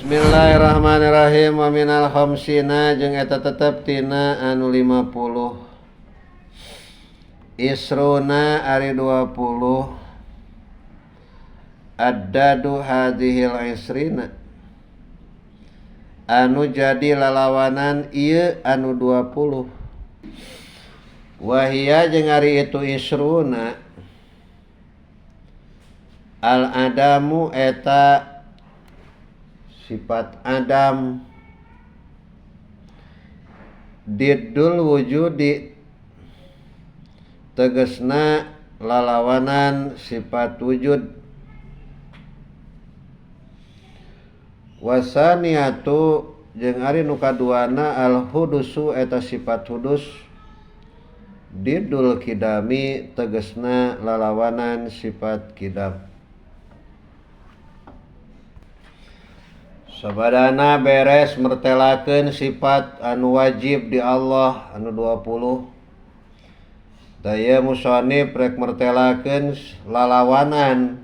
Bismillahirrahmanirrahim. Wa minal khamsina jeung eta tetep tina anu 50. Isruna ari 20. Addadu hadhil isrina anu jadi lalawanan ieu anu 20. Wahia jeung ari itu isruna al adamu eta sifat adam diddul wujudi tegesna lalawanan sifat wujud. Wasaniatu jeung ari nu kaduana al hudusu eta sifat hudus diddul kidami tegesna lalawanan sifat kidam. Sabadana beres mertelakeun sifat anu wajib di Allah anu 20. Daya musonib rek mertelakeun lalawanan.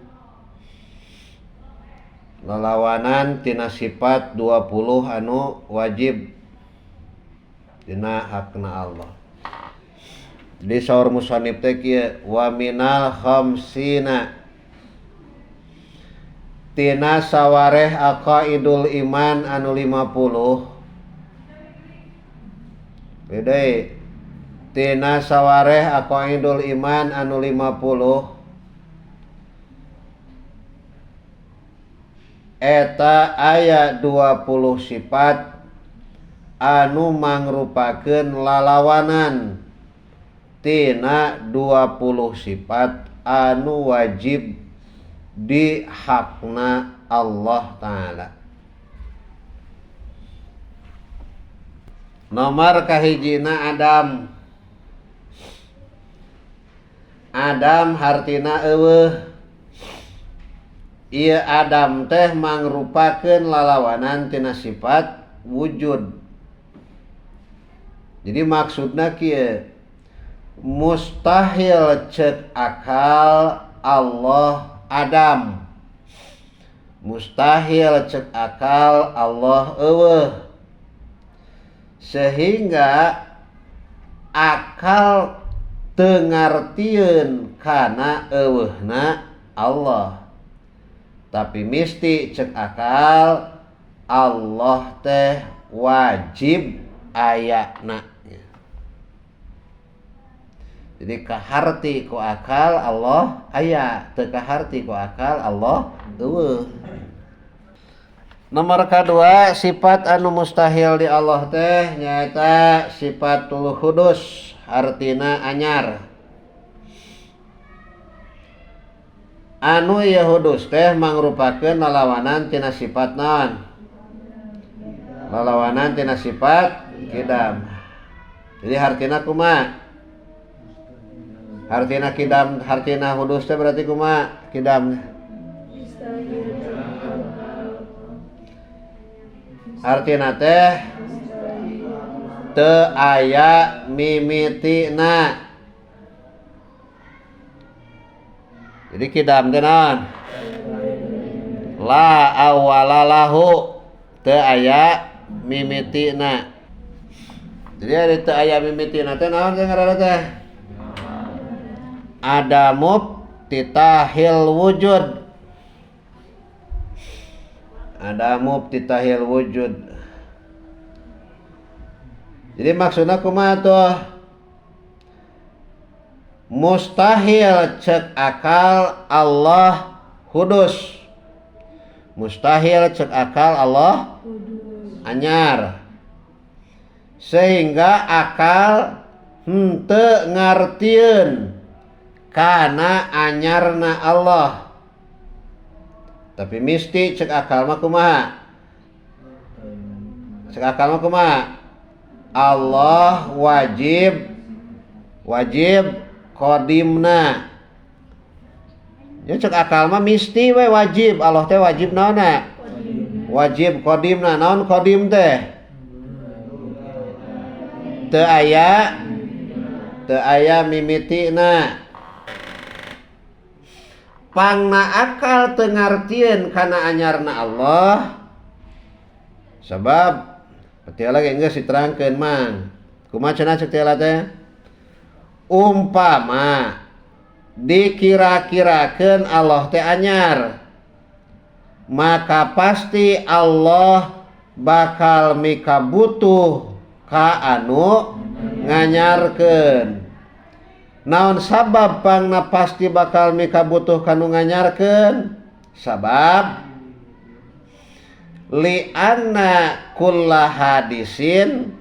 Lalawanan tina sifat 20 anu wajib dina hakna Allah. Jadi saur musonib teh kieu wa minal khamsina tina sawareh aqaidul iman anu 50. Deui tina sawareh aqaidul iman anu 50 eta aya 20 sifat anu mangrupakeun lalawanan tina 20 sifat anu wajib di hakna Allah Ta'ala. Nomor kahijina Adam. Adam hartina eueuh. Ieu Adam teh mangrupakeun lalawanan tina sifat wujud. Jadi maksudna kieu, mustahil cek akal Allah Adam, mustahil cek akal Allah eueuh, sehingga akal teu ngartieun kana eueuhna Allah. Tapi misti cek akal Allah teh wajib ayana. Jadi kaharti ku akal Allah aya, teu kaharti ku akal Allah eueuh. Nomor kadua sifat anu mustahil di Allah teh nyaeta sifatul hudus, artina anyar. Anu ieu hudus teh mangrupakeun lalawanan tina sifat naon? Lalawanan tina sifat kidam. Jadi hartina kumaha? Hartina kidam, hartina hudus teh berarti kumaha? Kidam. Hartina teh teu aya mimitina. Jadi kidam teh naon? La awwala lahu, teu aya mimitina. Jadi ari teu aya mimitina teh naon teh ngaranna teh? Adamub titahil wujud. Adamub titahil wujud. Jadi maksudna kumaha tuh? Mustahil cek akal Allah hudus. Mustahil cek akal Allah anyar. Sehingga akal henteu ngartieun kana anyarna Allah. Tapi misti cek akal mah kumaha? Cek akal mah kumaha? Allah wajib wajib qadimna. Ya cek akal mah misti we wajib, Allah teh wajib naonna? Wajib qadimna. Naon qadim teh? Teu aya mimitina. Pangna akal teu ngartieun kana anyarna Allah, Sebab petiala ge geus diterangkeun mang. Kumaha cenah cek tiala teh? Umpama dikira-kirakeun Allah teh anyar, maka pasti Allah bakal mikabutuh ka anu nganyarkeun. Naon sabab pangna pasti bakal mikabutuh ka nu nganyarkeun? Sabab li anna kulla hadisin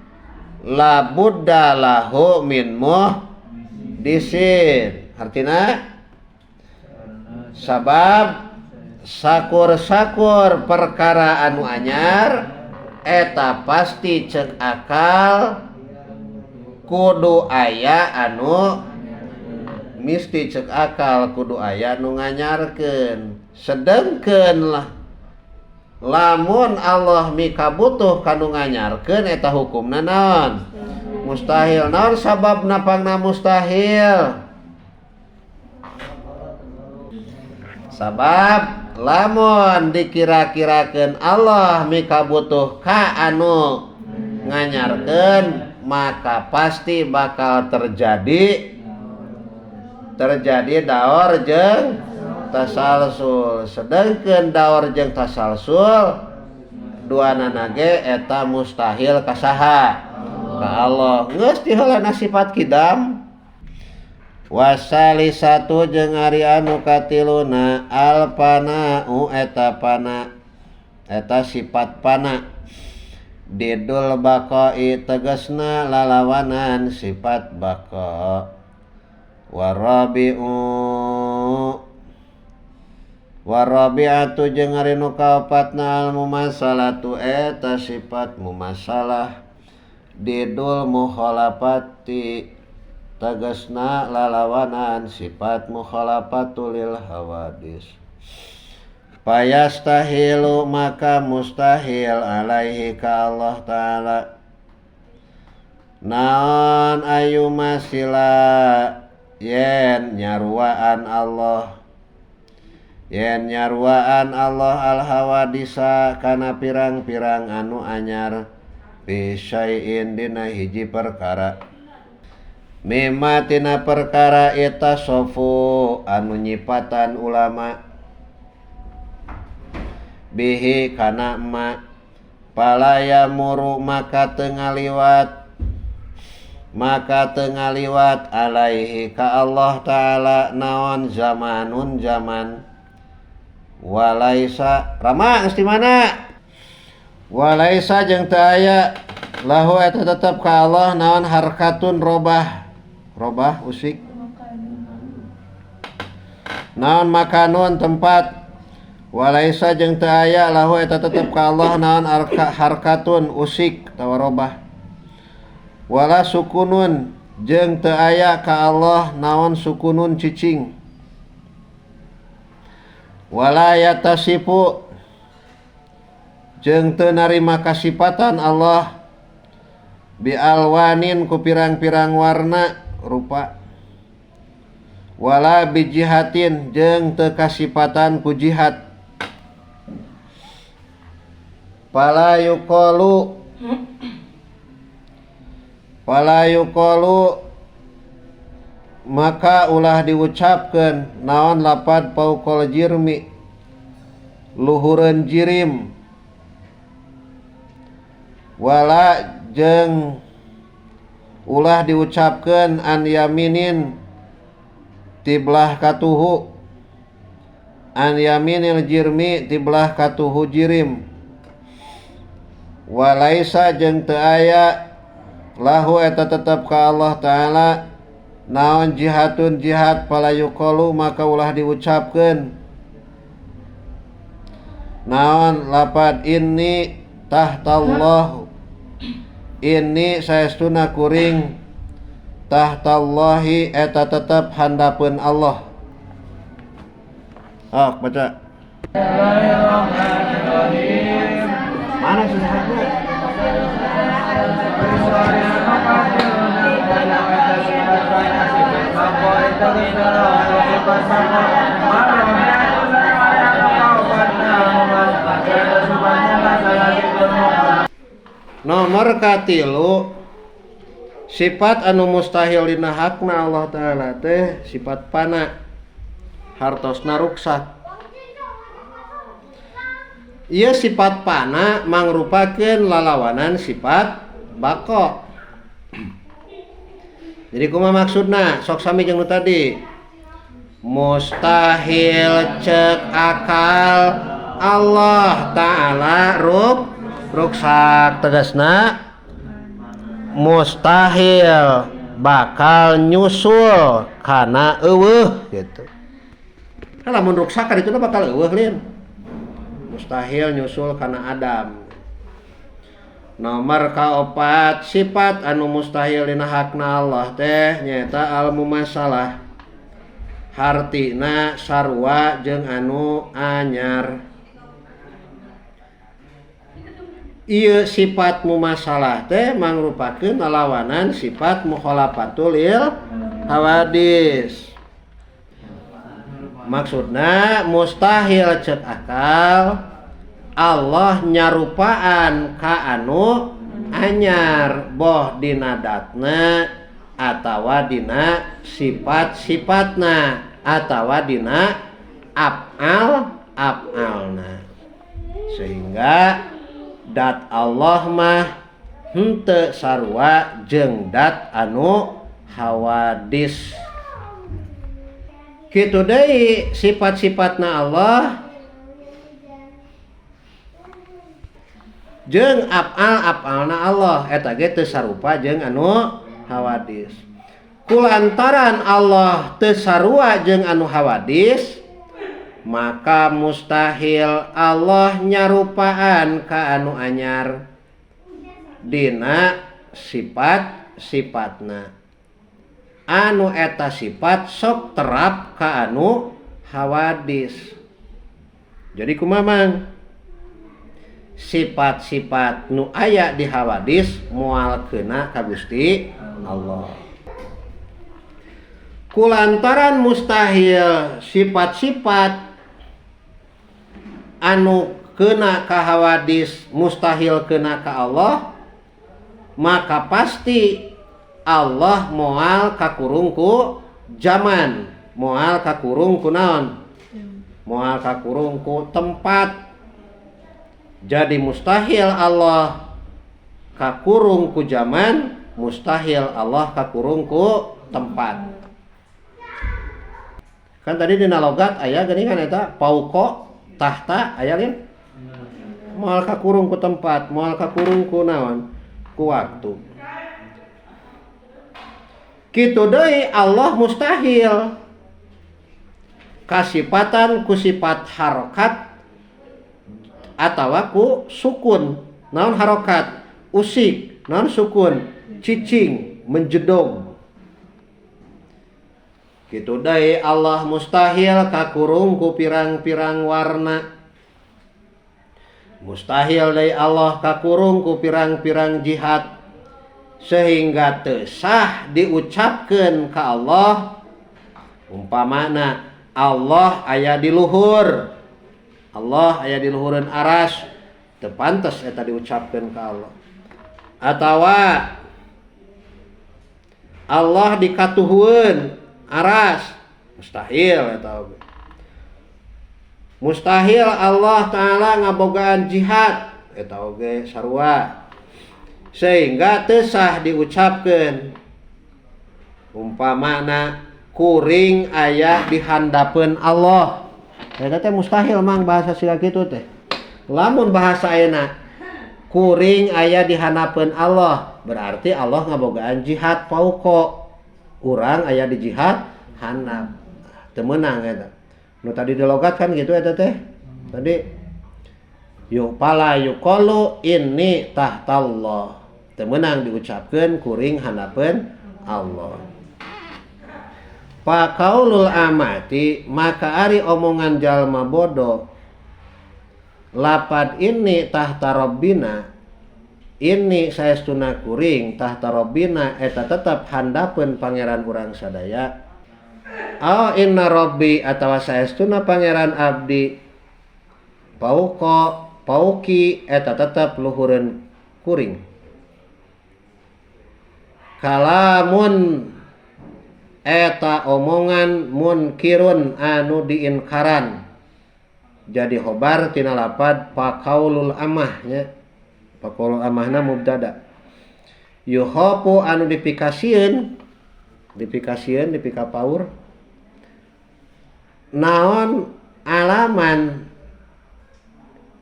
la budda lahu min muhdisin. Artina sabab sakur-sakur perkara anu anyar eta pasti cek akal kudu aya anu misti cek akal kudu aya nu nganyarkeun. Sedengkeun lah lamun Allah mikabutuh kanu nganyarkeun eta hukumna naon? Mustahil. Naon sababna pangna mustahil? Sabab lamun dikira-kirakeun Allah mikabutuh ka anu nganyarkeun maka pasti bakal terjadi daur jeung tasalsul. Sedengkeun daur jeung tasalsul duanana ge eta mustahil ka saha? Ka Allah. Geus diheulana sifat kidam. Wasalisatu jeung ari anu katiluna alpana'u eta pana, eta sifat pana. Didul baqai tegasna lalawanan sifat baqa. Warabi'u warabi'atu jeung ari nu kaopatna al mumasalatu eta sifat mumasalah. Didul mukhalafati tegasna lalawanan sifat mukhalafatu lil hawadis. Payastahilu maka mustahil alaihi ka Allah ta'ala naon ayu masila yen nyaruaan Allah, yen nyaruaan Allah al hawadisa kana pirang-pirang anu anyar bi syai'in dina hiji perkara. Mimma tina perkara eta sofu anu nyipatan ulama bihi kana ma palaya muru maka teu ngaliwat alaihi ka Allah ta'ala naon zamanun zaman. Walaisa rama geus di mana? Walaisa jeung teu aya lahu eta tetep ka Allah naon harkatun robah, robah usik, naon makanun tempat. Walaisa jeung teu aya lahu eta tetep ka Allah naon harkatun usik atawa robah. Wala sukunun jeung teu aya ka Allah naon sukunun cicing. Wala yatasifu jeung teu narima kasipatan Allah bi alwanin ku pirang-pirang warna rupa. Wala bijihatin jeung teu kasipatan ku jihad. Pala yuqalu maka ulah diucapkeun naon lapad fauqal jirmi luhureun jirim. Wala jeung ulah diucapkeun an yaminin tiblah katuhu, an yaminil jirmi tiblah katuhu jirim. Walaisa jeung teu aya lahu eta tetep ka Allah ta'ala naon jihatun jihad pala yuqalu maka ulah diucapkeun naon lapad inni tahtallah, inni saestuna kuring tahtallahi eta tetep handapeun Allah. Oh, baca. Mana susahnya? Nomor katilu sifat anu mustahil dina hakna Allah Ta'ala teh sifat pana hartosna ruksak. Ieu sifat pana mangrupakeun lalawanan sifat bako. Jadi kumaha maksudna? Sok sami jeung nu tadi. Mustahil cek akal Allah Ta'ala ruksak tegasna mustahil bakal nyusul kana eueuh gitu. Kan lamun ruksak kan itu bakal eueuh lin. Mustahil nyusul kana Adam. Nomor kaopat sifat anu mustahil dina hakna Allah teh nyaeta al mumasalah. Hartina sarua jeung anu anyar. Ieu sifat mumasalah teh mangrupakeun lalawanan sifat mukhalafatul lil hawadis. Maksudna mustahil cek akal Allah nyarupaan ka anu anyar boh dina datna atawa dina sifat-sifatna atawa dina af'al-af'alna. Sehingga dat Allah mah henteu sarua jeung dat anu hawadis. Kitu deui sifat-sifatna Allah jeung af'al-af'alna Allah eta ge teu sarupa jeung anu hawadis. Kulantaran Allah teu sarua jeung anu hawadis, maka mustahil Allah nyarupaan ka anu anyar dina sifat-sifatna. Anu eta sifat sok terap ka anu hawadis. Jadi kumaha mang? Sifat-sifat nu aya di hawadis moal keuna ka Gusti Allah. Kulantaran mustahil sifat-sifat anu keuna ka hawadis mustahil keuna ka Allah, maka pasti Allah moal kakurung ku zaman, moal kakurung ku naon, moal kakurung ku tempat. Jadi mustahil Allah kakurung ku zaman, mustahil Allah kakurung ku tempat. Kan tadi dina logat aya geuning kan eta pauko tahta aya lin. Moal kakurung ku tempat, moal kakurung ku naon, ku waktu. Kitu deui Allah mustahil kasipatan ku sifat harokat atawa ku sukun. Naon harokat? Usik. Naon sukun? Cicing, menjedog. Kitu deui Allah mustahil kakurung ku pirang-pirang warna. Mustahil deui Allah kakurung ku pirang-pirang jihad. Sehingga teu sah diucapkeun ka Allah umpamana Allah aya di luhur, Allah aya di luhureun aras, teu pantes eta diucapkeun ka Allah. Atawa Allah dikatuhueun aras, mustahil eta oge. Mustahil Allah Ta'ala ngabogaan jihad eta oge sarua. Sehingga teu sah diucapkeun umpamana kuring aya di handapeun Allah. Eta teh mustahil mang bahasa siga kitu teh. Lamun bahasa ayeuna kuring aya di handapeun Allah, berarti Allah ngabogaan jihad pauko. Urang aya di jihad handap. Teu meunang eta. Nu tadi dilogat kan gitu eta teh. Tadi yupala yuqalu inni tahtallah. Teu meunang diucapkeun kuring handapeun Allah. Pakaulul amati maka ari omongan jalma bodoh lapad ini tahta rabbina, ini saestuna kuring tahta rabbina eta tetep handapeun pangeran urang sadaya. Au inna rabbi atawa saestuna pangeran abdi pauko pauki eta tetep luhureun kuring. Kalamun eta omongan munkirun anu diinkaran. Jadi khobar tina lapad faqaulul amah nya. Faqaulul amahna mubtada. Yuhopu anu dipikasieun, dipikasieun dipikapaur. Naon alaman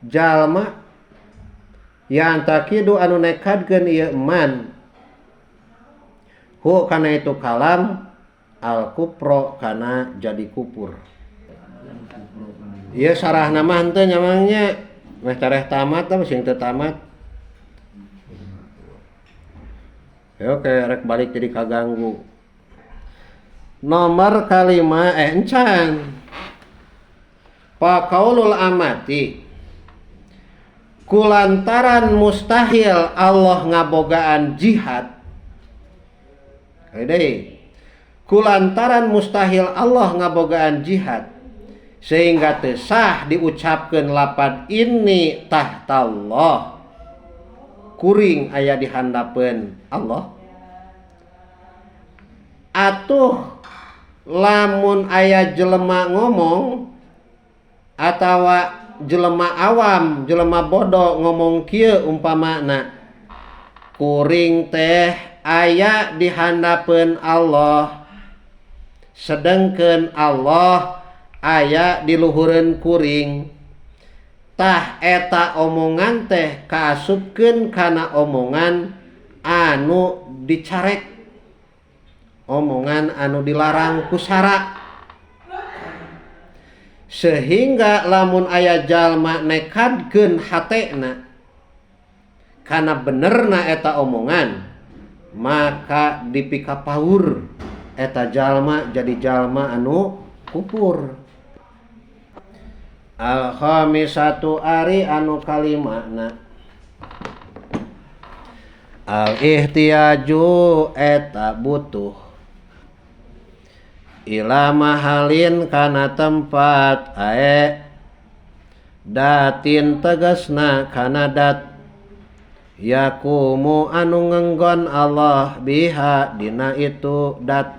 jalma yang takidu anu nekadkeun ieu man hu kana itu kalam al kupro kana jadi kupur. Ieu sarahna mah henteu nyamangnya meh tareh tamat tah sing teu tamat. Ya oke rek balik jadi kaganggu. Nomor kalima encan. Faqaulul amati kulantaran mustahil Allah ngabogaan jihad. Deui. Kulantaran mustahil Allah ngabogaan jihad sehingga teu sah diucapkeun lapad inni tahtallah. Kuring aya di handapeun Allah. Atuh lamun aya jelema ngomong atawa jelema awam, jelema bodoh ngomong kieu umpamana kuring teh aya di handapeun Allah sedengkeun Allah aya di luhureun kuring. Tah eta omongan teh kaasupkeun kana omongan anu dicarek, omongan anu dilarang ku syara. Sehingga lamun aya jalma nekadkeun hatena kana benerna eta omongan, maka dipikapaur eta jalma jadi jalma anu kupur. Al khamisatu ari anu kalimana al ihtiyaju eta butuh ila mahalin kana tempat ae datin tegasna kana dat yakumu anu ngenggon Allah biha dina itu dat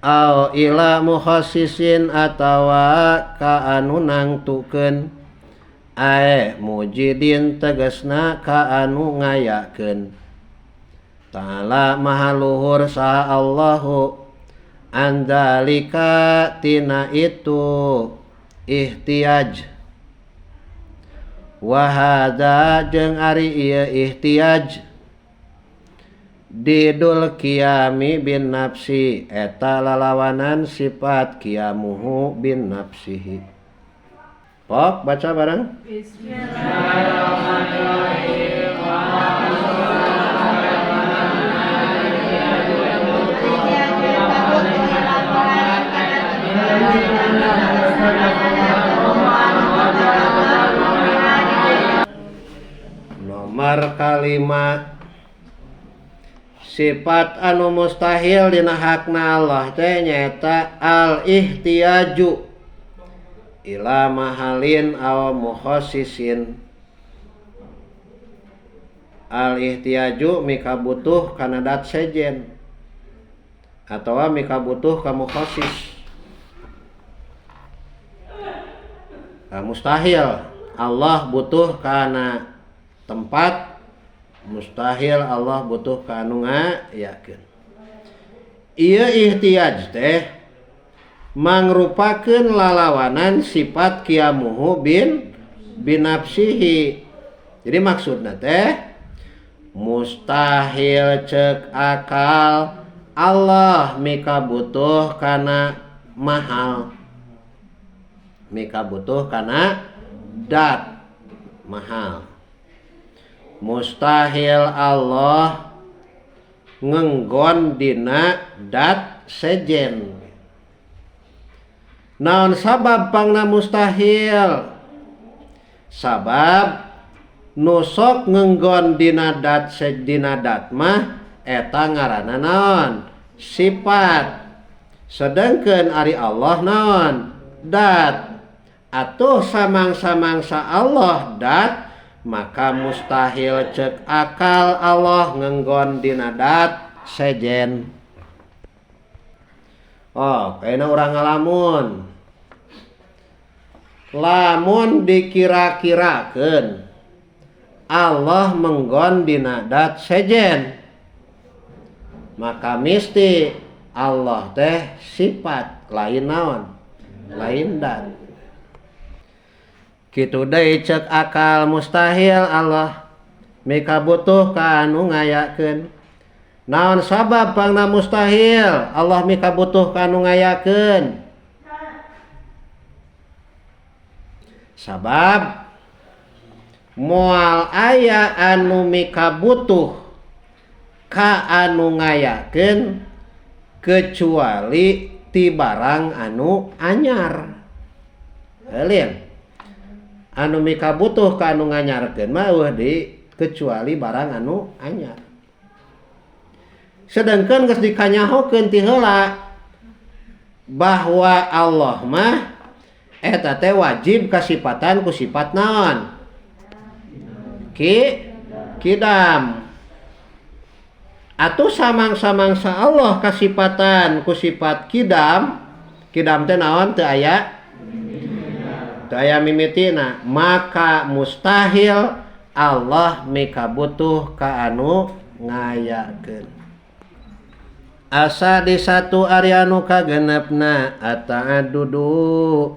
au ila mukhassisin atawa ka anu nangtukeun ae mujidin tegasna ka anu ngayakeun. Ta'ala maha luhur saha Allahu andalika tina itu ihtiyaj. Wa hadza jeung ari ieu ihtiyaj didul qiyami bin nafsi eta lalawanan sifat qiyamuhu bin nafsihi. Pok baca bareng. Bismillahirrahmanirrahim. Nomor kalima sifat anu mustahil dina hakna Allah teh nyaeta al ihtiyaju ila mahalin aw mukhassisin. Al ihtiyaju mika butuh kana dat sejen atawa mika butuh ka mukhassis. Nah, mustahil Allah butuh kana tempat, mustahil Allah butuh ka anu ngayakeun. Ieu ihtiyaj teh mangrupakeun lalawanan sifat qiyamuhu bin binafsihi. Jadi maksudna teh mustahil cek akal Allah mika butuh kana mahal, mika butuh kana dat mahal. Mustahil Allah ngenggon dina dat sejen. Naon sabab pangna mustahil? Sabab nusok ngenggon dina dat dina dat mah eta ngaranna naon? Sifat. Sedengkeun ari Allah naon? Dat. Atuh samang-samangsa Allah dat, maka mustahil cek akal Allah ngenggon dina dat sejen. Oh, kayaknya urang ngalamun. Lamun dikira-kirakeun Allah menggon dina dat sejen, maka misti Allah teh sifat lain naon, lain dat. Kitu deui cek akal mustahil Allah mika butuh ka anu ngayakeun. Naon sabab pangna mustahil Allah mika butuh ka anu ngayakeun? Sabab moal aya anu mika butuh ka anu ngayakeun kecuali ti barang anu anyar. Heuleun. Anu mika butuh ka anu nganyarkeun mah eueuh deui kecuali barang anu anyar. Sedangkan geus dikanyahokeun ti heula bahwa Allah mah eta teh wajib kasipatan ku sifat naon? Kidam. Atuh samang-samangsa Allah kasipatan ku sifat kidam, kidam teh naon teu aya? Teu aya mimitina, maka mustahil Allah mika butuh ka anu ngayakeun. Asa di satu ari anu kagenepna ata'addudu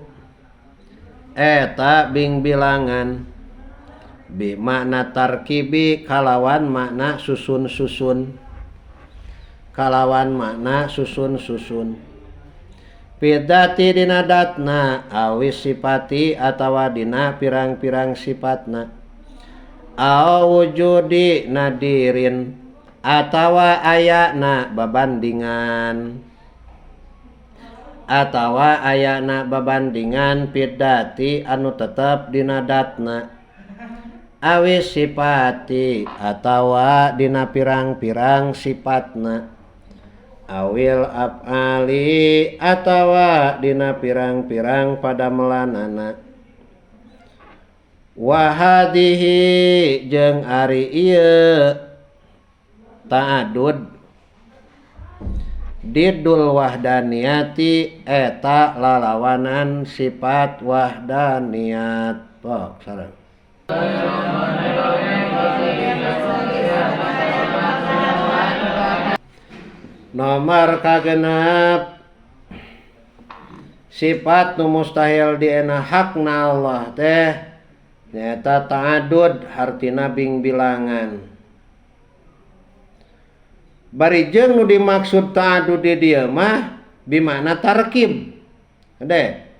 eta bingbilangan bi makna tarkibi kalawan makna susun-susun, kalawan makna susun-susun pidati dina datna awis sipati atawa dina pirang-pirang sifatna aw wujudi nadirin atawa ayana babandingan, atawa ayana babandingan pidati anu tetep dina datna awis sipati atawa dina pirang-pirang sifatna awil af'ali atawa dina pirang-pirang padamelanana wa hadhihi jeung ari ieu ta'adud didul wahdaniyati eta lalawanan sifat wahdaniyat. Tok sareng. Nomor kagenep sifat nu mustahil diena hakna Allah teh nyaeta ta'adud hartina bingbilangan. Bari jeung nu dimaksud ta'adud di dieu mah bimakna tarkib. Hade.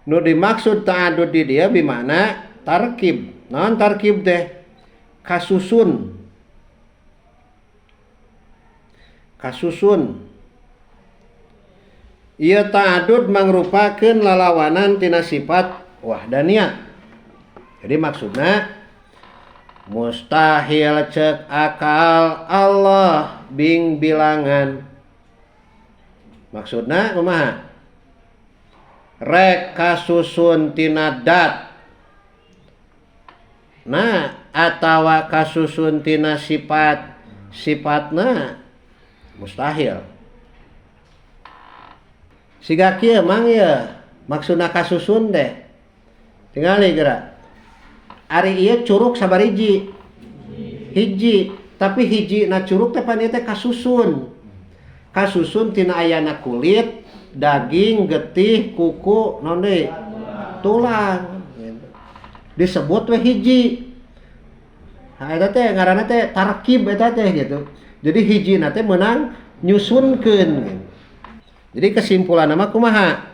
Nu dimaksud ta'adud di dieu bimakna tarkib. Naon tarkib teh? Kasusun. Kasusun. Ieu ta'adud mangrupakeun lalawanan tina sifat wahdaniyat. Jadi maksudna mustahil cek akal Allah bing bilangan. Maksudna kumaha? Rek kasusun tina dat. Nah, atawa kasusun tina sifat, sifatna mustahil. Siga kieu mang ieu maksudna kasusun teh. Tingali geura. Ari ieu curug sabariji. Hiji, tapi hiji na curug teh pan ieu teh kasusun. Kasusun tina ayana kulit, daging, getih, kuku, naon deui? Tulang. Disebut we hiji. Nah, eta teh ngaranna teh tarkib eta teh gitu. Jadi hiji na teh meunang nyusunkeun gitu. Jadi kesimpulanna mah kumaha?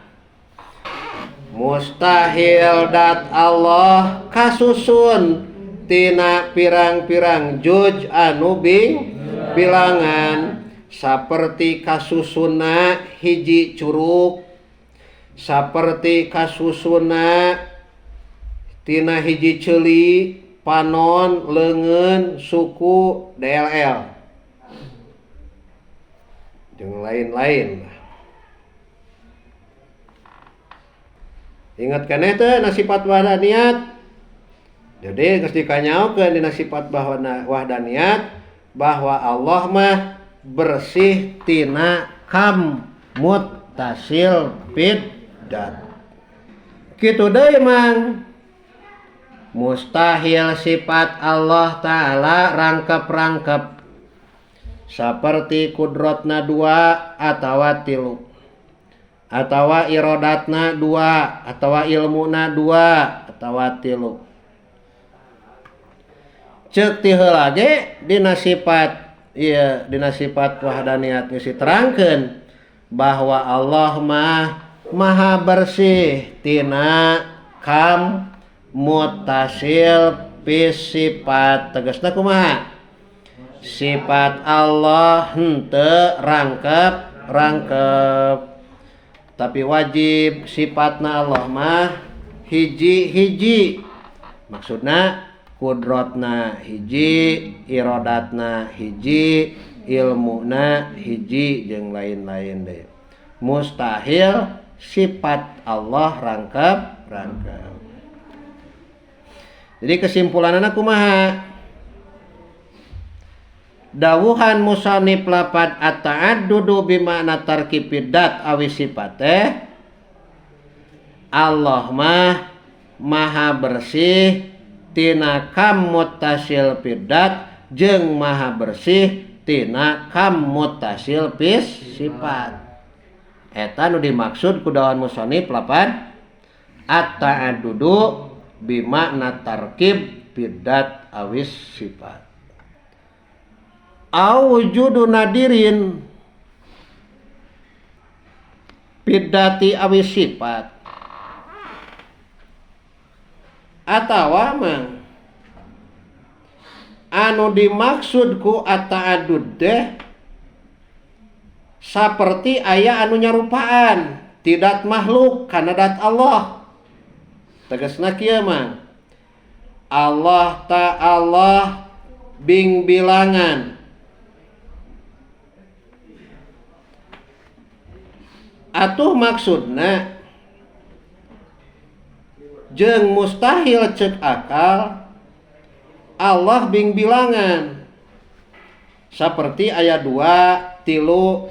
Mustahil dat Allah kasusun tina pirang-pirang juj anu bing bilangan saperti kasusuna hiji curug, saperti kasusuna tina hiji ceuli, panon, leungeun, suku, DLL jeung lain-lain. Ingat keneh teh na sifat wahdaniyat. Jadi geus dikanyaokeun dina sifat bahwa wahdaniyat bahwa Allah mah bersih tina kam muttasil biddat. Kitu deui mang mustahil sifat Allah Ta'ala rangkep-rangkep seperti kudrotna dua atawa tilu atawa irodatna dua atawa ilmuna dua atawa tilu. Ceuk ti heula ge dina sifat ieu dina sifat wahdaniyat geus diterangkeun bahwa Allah mah maha bersih tina kam mutasil fi sifat. Tegasna kumaha? Sifat Allah henteu rangkep-rangkep, tapi wajib sifatna Allah mah hiji-hiji. Maksudna kudrotna hiji, irodatna hiji, ilmuna hiji, jeung lain-lain deui. Mustahil sifat Allah rangkep-rangkep. Jadi kesimpulanana kumaha? Dawuhan musannif lapad at-ta'addudu bima'na tarkibid dat awi sifate Allah mah maha bersih tina kam muttasil fiddat jeung maha bersih tina kam muttasil fis sifat. Eta nu dimaksud ku dawuhan musannif lapad at-ta'addudu bima'na tarkib fiddat awis sifat. Au wujudu nadirin fiddati awis sifat atawa mang anu dimaksud ku at-ta'addud deh saperti aya anu nyarupaan tidak makhluk kana dat Allah. Tegasna kieu mang Allah ta'ala bing bilangan atuh maksudna jeung mustahil cek akal Allah bing bilangan seperti ayat 2 tilu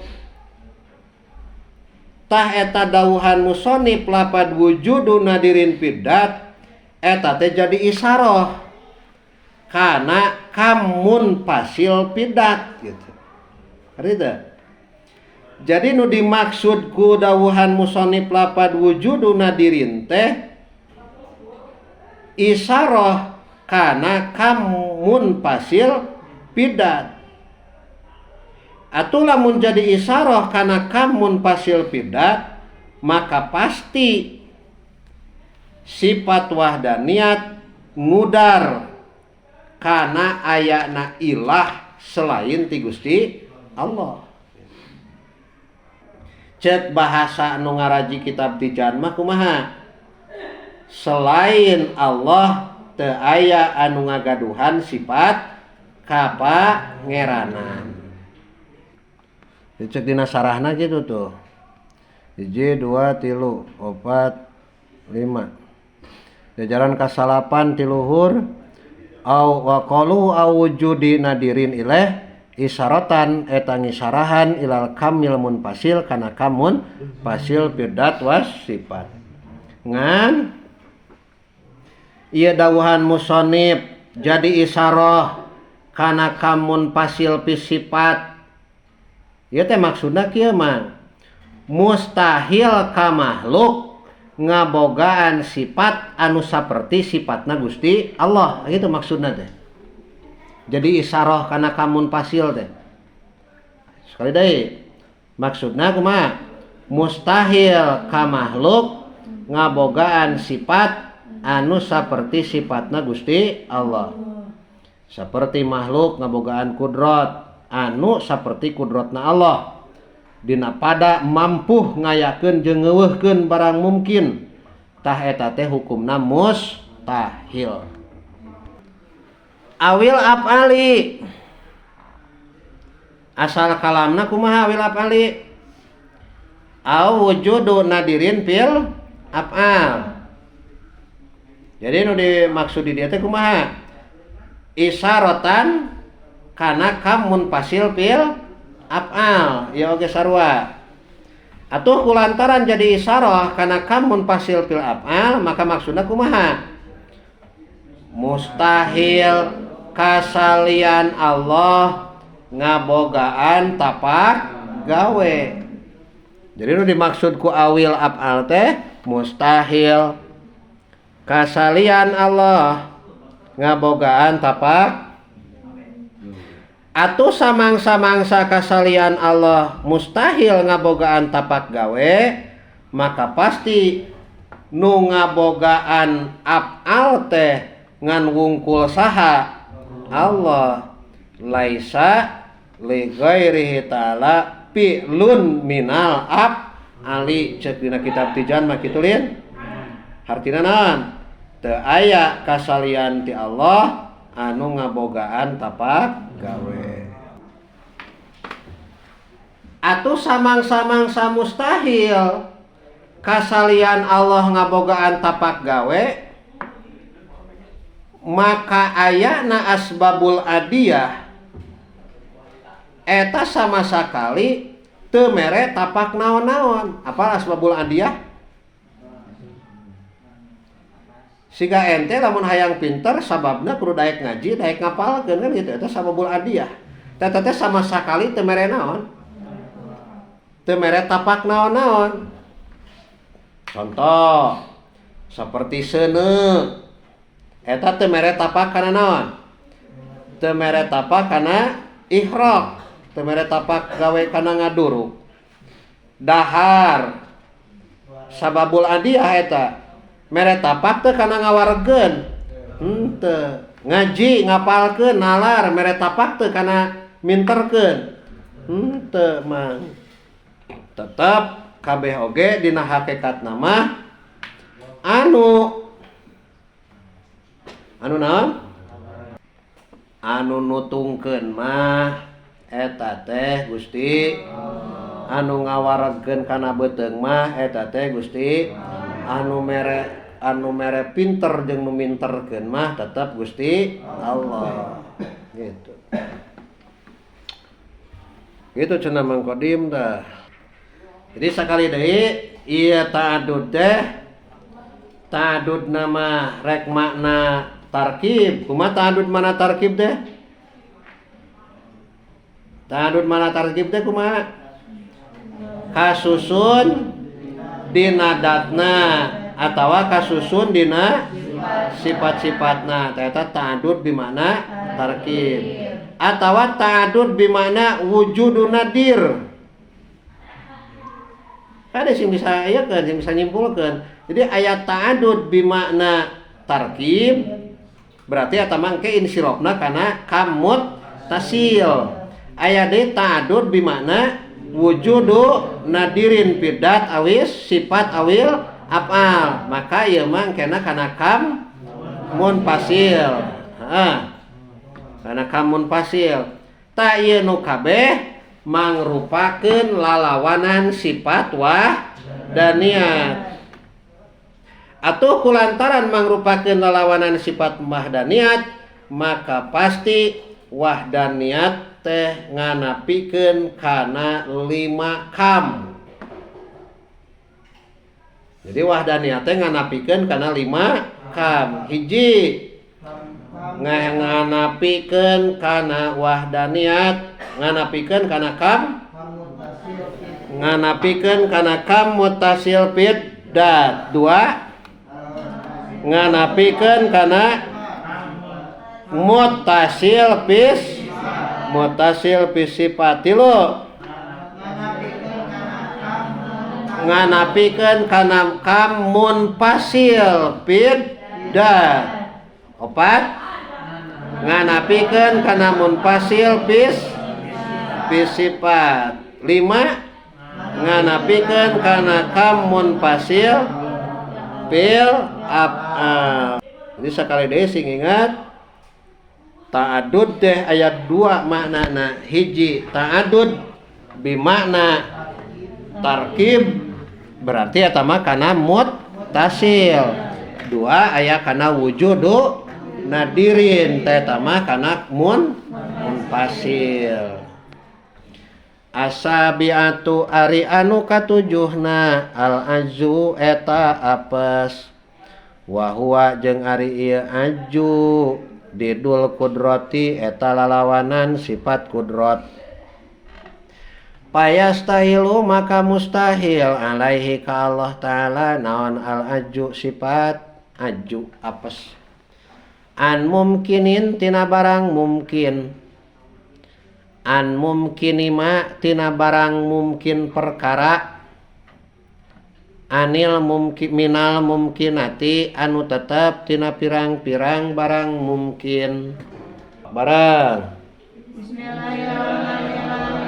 tah eta dawuhan musonif lapad wujudu nadirin fiddat eta teh jadi isaroh kana kamun pasil fiddat gitu. Rida. Jadi nu dimaksud ku dawuhan musonif lapad wujudu nadirin teh isaroh kana kamun pasil fiddat. Atuh lamun jadi isaroh kana kamun pasil fiddat maka pasti sifat wahdaniyat ngudar kana ayana ilah selain ti Gusti Allah. Cek bahasa nu ngaraji kitab Tijan mah kumaha? Selain Allah teu aya anu ngagaduhan sifat kapangeranan. Cek dina sarahna gitu tuh. 1 2 3 4 5. Jajaran kasalapan tiluhur au waqalu au wujudi nadirin ilaih isaratan eta ngisarahan ilal kamil munfasil kana kamun fasil firdat was sifat. Ngan ieu dawuhan musonib jadi isaroh kana kamun fasil fi sifat. Ieu teh maksudna kieu mah mustahil ka makhluk ngabogaan sifat anu saperti sifatna Gusti Allah, gitu maksudna teh. Jadi isaroh kana kamun fasil teh. Sekali deui maksudna kumaha? Mustahil ka makhluk ngabogaan sifat anu saperti sifatna Gusti Allah. Seperti makhluk ngabogaan kudrat anu saperti kudratna Allah. Dina pada mampu ngayakeun jeung ngeuweuhkeun barang mungkin. Tah eta teh hukumna mustahil. Awil af'ali asal kalamna kumaha awil af'ali? Au wujudu nadirin fil af'al. Jadi nu dimaksud di dieu teh kumaha? Isyaratan kana kam munfasil fil af'al, ya oge sarua. Atuh kulantaran jadi isyarah kana kam munfasil fil af'al, maka maksudna kumaha? Mustahil kasalian Allah ngabogaan tapak gawe. Jadi nu dimaksud ku awil af'al teh mustahil kasalian Allah ngabogaan tapak. Atuh samangsa-mangsa kasalian Allah mustahil ngabogaan tapak gawe, maka pasti nu ngabogaan af'al teh ngan wungkul saha? Allah. Laisa li ghairihi ta'ala fi'lun minal af'ali. Cek dina kitab Tijan mah kitu lin. Hartina naon? Teu aya kasalian ti Allah anu ngabogaan tapak gawe. Atuh samang-samangsa mustahil kasalian Allah ngabogaan tapak gawe, maka ayana asbabul adiyah eta sama sakali teu mere tapak naon-naon. Apa asbabul adiyah? Siga ente lamun hayang pinter sababna kudu daek ngaji, daek ngapalkeun kan gitu. Eta sababul adiyah. Eta teh sama sakali teu mere naon? Teu mere tapak naon-naon. Contoh seperti seuneu. Eta teu mere tapak kana naon? Teu mere tapak kana ihraq, teu mere tapak gawe kana ngaduruk. Dahar sababul adiyah eta mere tapak teu kana ngawaregeun, henteu. Ngaji ngapalkeun nalar mere tapak teu kana minterkeun, henteu mang. Tetep kabeh oge dina hakikatna mah anu naon? Anu nutungkeun mah eta teh Gusti, anu ngawaregeun kana beuteung mah eta teh Gusti, anu mere pinter jeung nu minterkeun mah tetep Gusti Allah. Gitu. Gitu cenah Mang Kodim tah. Jadi sakali deui ieu ta'adud teh ta'adud nama rek makna tarkib. Kumaha ta'adud mana tarkib teh? Ta'adud mana tarkib teh kumaha? Kasusun dina datna atawa kasusun dina sifat-sifatna. Eta ta'adud bimakna tarkib. Atawa ta'adud bimakna wujudun nadir. Ada sing bisa ieu kan, sing bisa nyimpulkeun. Jadi ayat ta'adud bimakna tarkib berarti eta mangke insirofna kana kamut tasil. Aya deui ta'adud bimakna wujudu nadirin fidat awis sifat awil af'al. Maka ieu mah engkena kana kam munfasil. Heeh. Kana kam munfasil. Ta ieu nu kabeh mangrupakeun lalawanan sifat wahdaniyat. Atuh kulantaran mangrupakeun lalawanan sifat wahdaniyat, maka pasti wahdaniyat teh nganapikeun kana 5 kam. Jadi wahdaniyat teh nganapikeun kana 5 kam. Hiji, nganapikeun kana wahdaniyat, nganapikeun kana kam, nganapikeun kana kam mutasil fid dat. 2, nganapikeun kana mutasil fis mutasil fis sifat. 3, nganapikeun kana kam munfasil fid dat. 4, nganapikeun kana munfasil fis sifat. 5, nganapikeun kana kam munfasil fil af'al. Jadi sakali deui sing ingat ta'adud teh aya 2 maknana. Hiji ta'adud bimakna tarkib berarti eta mah kana muttasil. Dua aya kana wujudu nadirin teh mah kana munfasil. Asabiatu ari anu katujuhna al azu eta apes wa huwa jeung ari ieu aju didul kudrati eta lalawanan sifat kudrat. Payastahilu maka mustahil alaihi ka Allah Ta'ala naon al aju sifat aju apes an mumkinin tina barang mungkin an mumkinima tina barang mungkin perkara anil mumkin minal mumkinati anu tetep tina pirang-pirang barang mungkin barang. Bismillahirrahmanirrahim.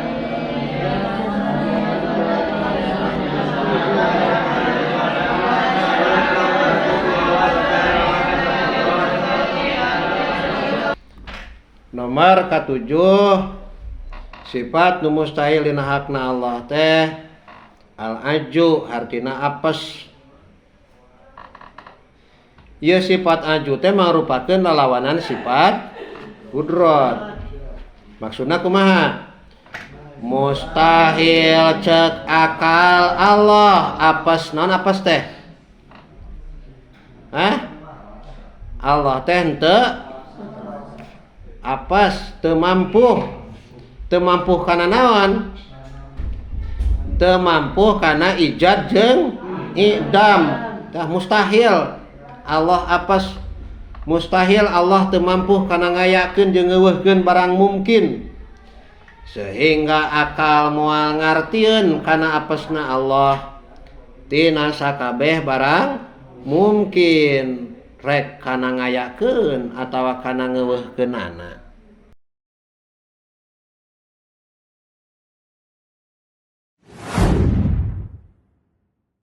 Nomor katujuh sifat nu mustahil dina hakna Allah teh al aju hartina apes. Ieu sifat aju teh mangrupakeun lalawanan sifat kudrat. Maksudna kumaha? Mustahil cek akal Allah apes. Naon apes teh? Hah? Allah teh henteu apes, teu mampu. Teu mampu kana naon? Teu mampu kana ijad jeung idam. Tah mustahil Allah apes. Mustahil Allah teu mampu kana ngayakeun jeung ngeuweuhkeun barang mungkin. Sehingga akal moal ngartieun kana apesna Allah tina sakabeh barang mungkin rek kana ngayakeun atawa kana ngeuweuhkeunana.